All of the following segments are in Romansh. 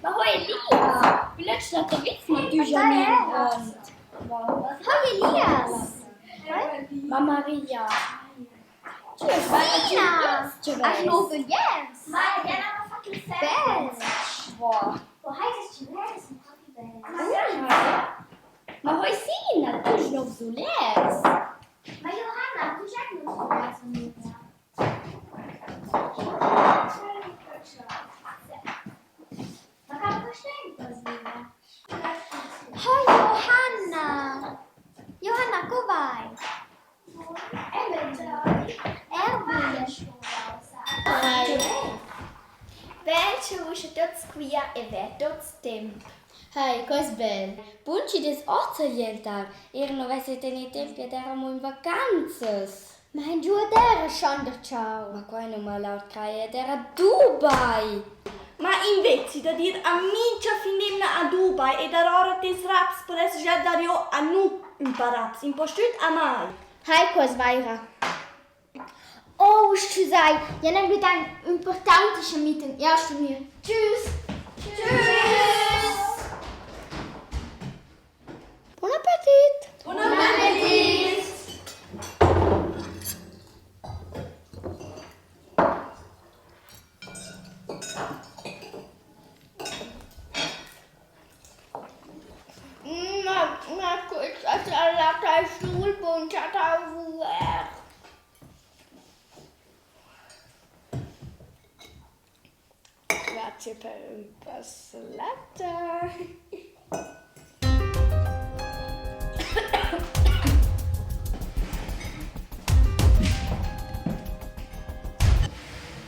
Ma hoi Elias, plötsch na t'avits ma tü già inavant. Hoi Elias! Ma Maria, tü est vaira Sina! Hast nouv ögliers? Bel! Ma hoi Sina, tü hast nouvs ulers? Hoi Johanna! Johanna, co vai? Erwin! Bel cha vus eschat tuots quia e vè tuots temp. Hei, quai es bel. Bun chi'd es hoz a giantar. Eir nu vess eu tegnü temp ed era amo in vacanzas. Ma han giu ad era schander chau. Ma quai nu m'ha laut crajer ed era Dubai. Ma invece dad ir a mincha fin d'emna a Dubai e dar ora tes raps pudess già dar jo a nu ün pa raps, impustüt a mai. Hai, quai es vaira. Oh, s-chüsai, eu n'ha emblidà ün importantischem meeting. Eu stun ir. Tschüss! Tschüss! Bun appetit! Bun appetit! Ma questa salata è sul bunciata VR. Grazie per ün pa salata.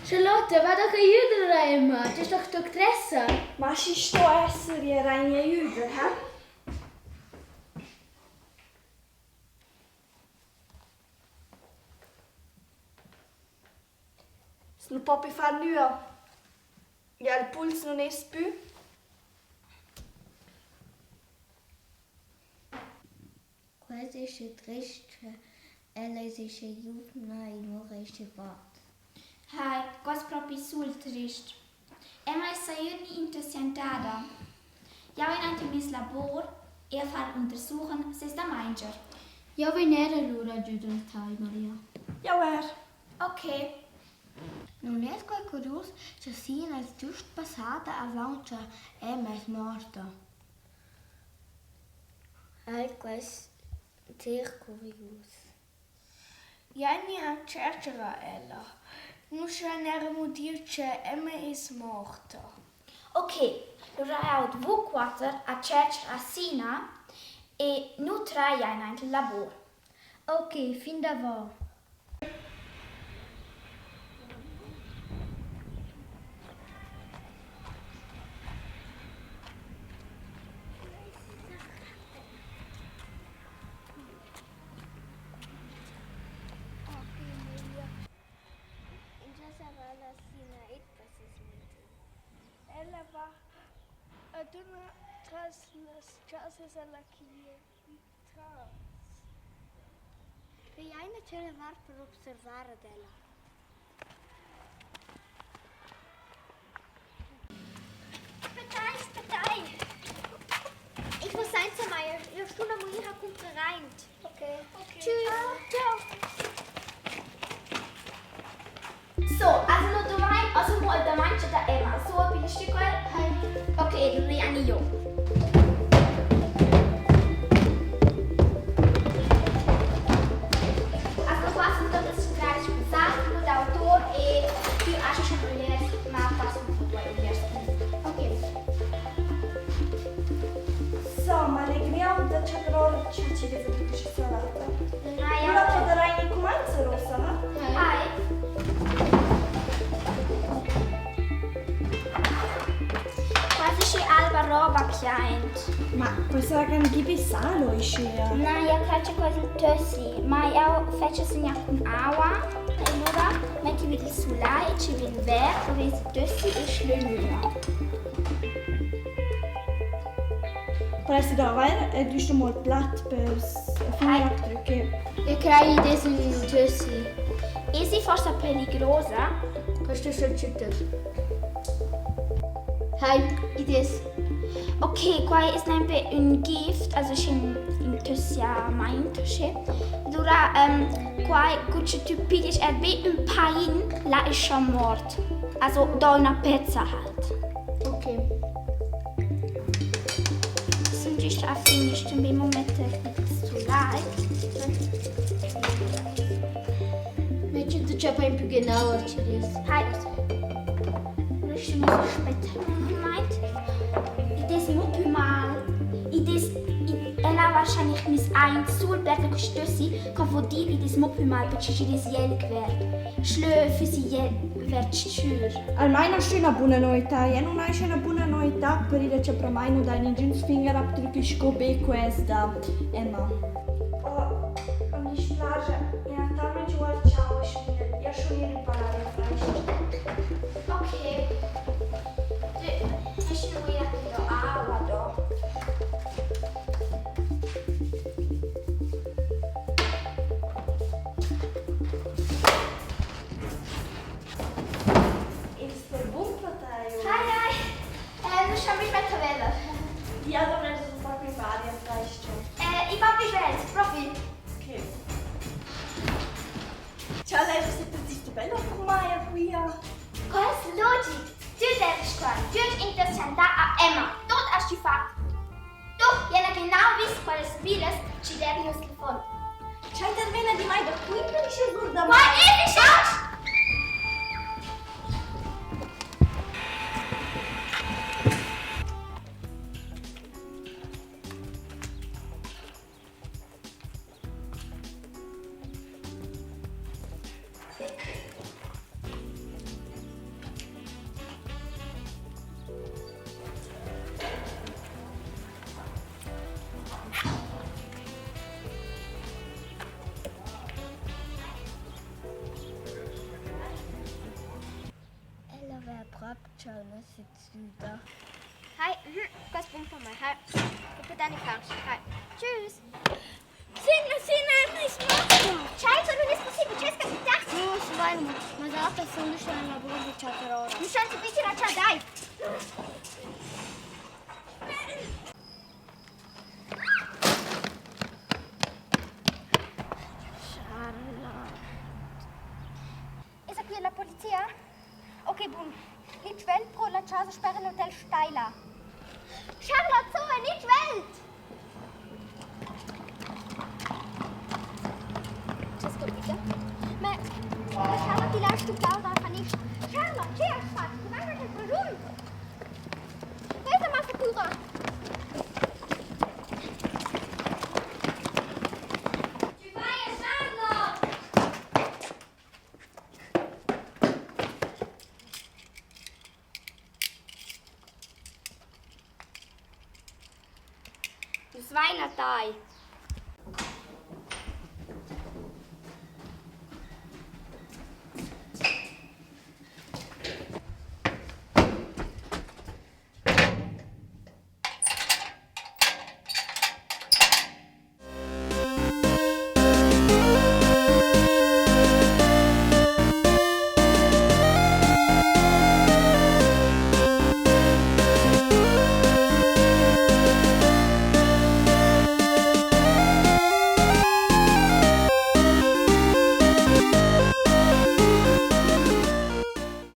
Charlotte, va doch aiüder a Emma, tu est doch doctressa. Ma schi sto esser eir aint aiüder, ha? Nu po pü far nua. Ja, il puls nun es pü. Quels es trist cha ella es usche giuvna e moura usche bod. Hai, quai es propi sul trist. Emma es eir gnü intessiantada. Jau vegn aint in meis labor e a far untersuchen ses da manger. Jau vegn era lura a giudar tai, Maria. Jau er. Ok. Nun es quai curius cha Sina es güst passada avant cha Emma es morta? Eir quai es sehr curius. Jenny ha tscherchà ella. Nus vain era mo dir che Emma es morta. Ok, lura eau dvo quatter a tschercher a Sina e nu trajain aint il labor. Ok, fin davo. Ella va adüna tras las chasas a la tras. Vaina tschella vart per observar ad ella. Spettai, spettai! Ich muss sainza mai, eu stun amo ir a cumprar aint. Okay. Tschüss. Ciao. So, also no domain, also mo da mangia da Emma. So, bist du quel? Ok, du Jani jo. Also qua sind tuot las centrales passat, no d'autor e tü hast schon ugliers, ma quasi un po due ugliers. Ok. So, m'allegriam da chattar ora cha chi'd es avuto quista salata. Ah, Lura podarai gnir cumanzar uossa, ha? Hai. Quasi schi alba roba chiaint. Ma quai sarà gan gibi sano uschea. Na, jau craj che quasi il tössi, ma jau fetsch segnar cun aua e lura metti vid il sulai e ci vegn verd, lura es il tössi e schlönüra. Paress da avair e güst amo il plat per fingerabdrücke. Eu craj id es ün tössi. Esi forsa peligrosa? Questa es il tschütter. Hai, id es. Ok, quai es nempe ün gift, also sch'ün intossiamaint, sche. Lura ähm, quai cu cha tü pigliast eir be ün pain, là es schon mort. Also da üna pezza halt. Ok. Sun güst a fin, ich tun be mo metter il sulai. Invece tu c'è poi più genau ci es. Hai. Riusciamo a später meint. Id es mo pü mal. Id es ella wahrscheinlich mis ein sul perché stössi co vo dir id es mo pü mal perché chi'd es jelg verd. Schlö füssi jel verd s-chür. Almain hast üna buna novità. Eu nun hai üna buna novità per ir a per mai nu dai ningüns Fingerabdrücke sco be quest da Emma. Oh, am dispiace, ina talmente giù al ciao e schon ja schon ir imparare a fare. Ok. Du, hast du noch wieder aua da? Il per bun per te. Hi, hi. Schau mich mal Tabelle. Ja, dovrei un po' più varia presto. Ich war bestellt. Profi. Ok. Ciao, lei se ti bello come qui. Qual es logic? Du deves qua. Du hast interessanta a Emma. Dort hast du fatto. Doch, jena genau wiss quales Spiels ci devi nus telefon. C'è intervena di mai da qui per il da Qual è il chance? Ella aveva proprio una seduta. Hi, mhm, quas bun per me. Hi. Dopo deine Chance. Hi. Tschüss. Sina, Sina, mi smorto. Ciao, non è possibile, c'è scapitato. No, vai, ma data sono schon al lavoro di chatter Mi sono capito, ciao, dai. Ist qui la polizia? Ok, bun. Nicht Welt pro la casa sperren Hotel Steiler. Charlotte, so, nicht Welt! C'è scapito? Ma, ma Charlotte, ti lascio plaudere, fa nicht. Charlotte, c'è a fatto? Vai mit dem Ballon. Questa massa pura. Ci vai a Charlotte! Nus vain a tai.